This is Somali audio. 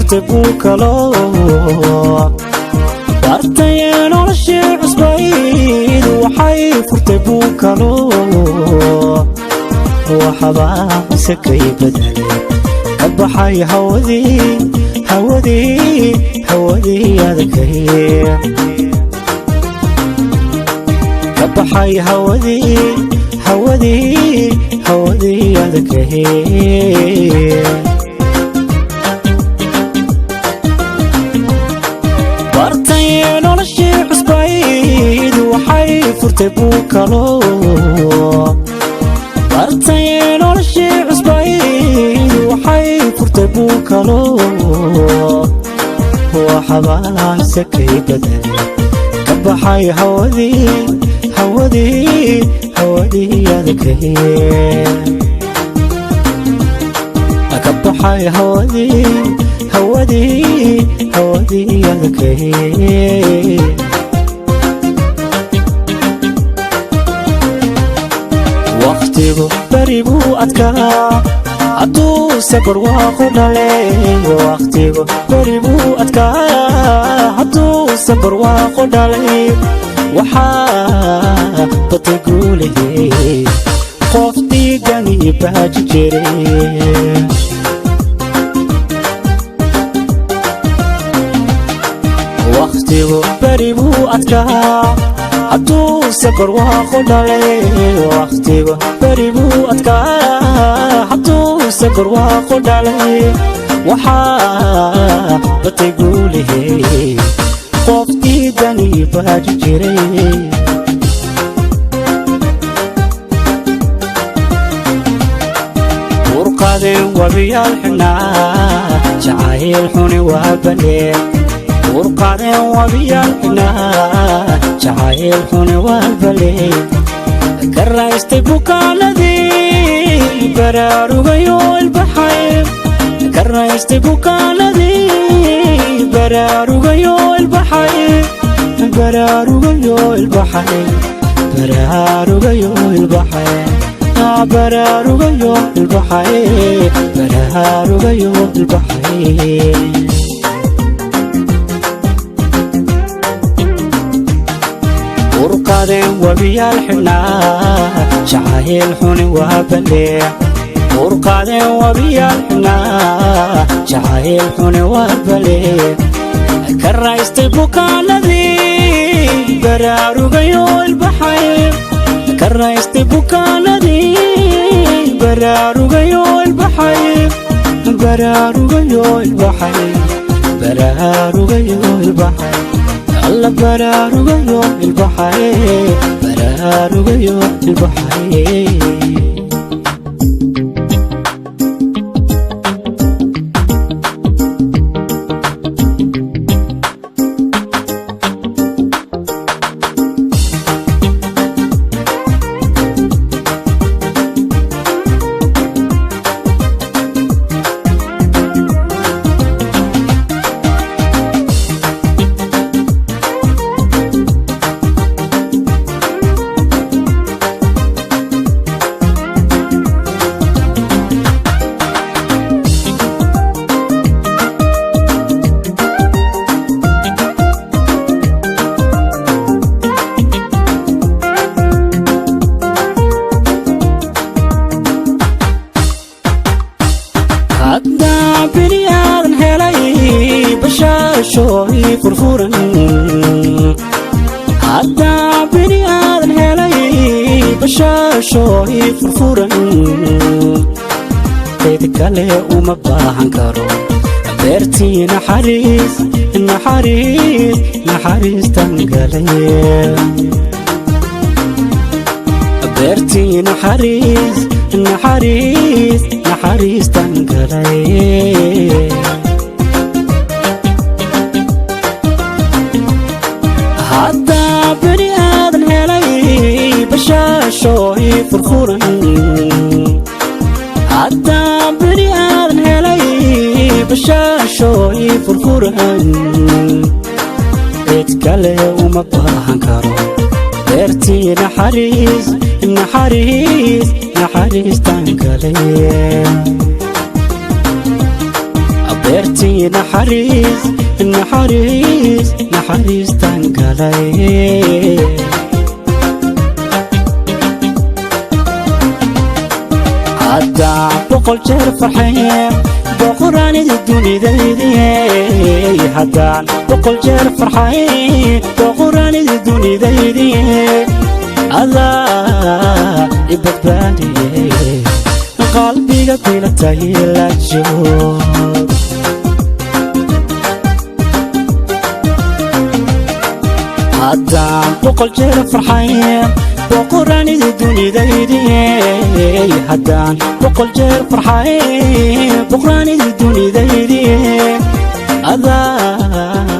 Furtay buukalo bartayee noloshii cusbayd, waxay furtay buukalo. Waxbaa isakay bedelay, ka baxay hawadii, hawadii, hawadii adkay, ka baxay hawadii, hawadii, hawadii adkay. Bartayee noloshii cusbayd, waxay furtay buukalo. Bartayee noloshii cusbayd, waxay furtay buukalo. Waxbaa isakay bedelay, ka baxay hawadii, hawadii, hawadii adkay, ka baxay hawadii, hawadii, hawadii adkay. Wakhtigu beri buu adkaa hadduu sabar waaqu dhalay. Wakhtigu beri buu adkaa hadduu sabar waaqu dhalay. Waxaa batay guulahey qof dhiigani baaji jiray. Wakhtigu beri buu adkaa hadduu sabar waaqu dhalay. Wakhtigu beri buu adkaa hadduu sabar waaqu dhalay. Waxaa batay guulahey qof diidani baaji jiray. Urqadeen wabiyaal xidhnaa, jacayl xuni waa balee. Urqadeen wabiyaal xidhnaa, jacayl xuni waa balee. Ka raystay bukaanadii, baraarugayo ilbaxay. Ka raystay bukaanadii, baraarugayo ilbaxay, baraarugayo ilbaxay, baraarugayo ilbaxay, baraarugayo ilbaxay, baraarugayo ilbaxay. Urqadeen wabiyaal xidhnaa, jacayl xuni waa balee. Urqadeen wabiyaal xidhnaa, jacayl xuni waa balee. Ka raystay bukaanadii, baraarugayo ilbaxay. Ka raystay bukaanadii, baraarugayo ilbaxay, baraarugayo ilbaxay, baraarugayo ilbaxay, alla baraarugayo ilbaxay, baraarugayo ilbaxay. Haddaa bini aadan helay bashaashooy furfuran, haddaa bini aadan helay bashaashooy furfuran, cid kale uma baahan karo. Beertii naxariis, naxariis, naxariistan galay. Beertii naxariis, naxariis, naxariistan galay. Haddaa bini aadan helay bashaashooy furfuran, haddaa bini aadan helay bashaashooy furfuran, cid kale uma baahan karo. Beertii naxariis, naxariis, naxariistan galay. Beertii naxariis, naxariis, naxariistan galay. Haddaan 100 jeer farxay, boqoraanida dunidaydi. Haddaan 100 jeer farxay, boqoraanida dunidaydi, adaa i badbaadiye, qalbiga bilatay la joog. Haddaan 100 jeer farxay, boqoraanida dunidaydi. Haddaan 100 jeer farxay, boqoraanida dunidaydi, adaa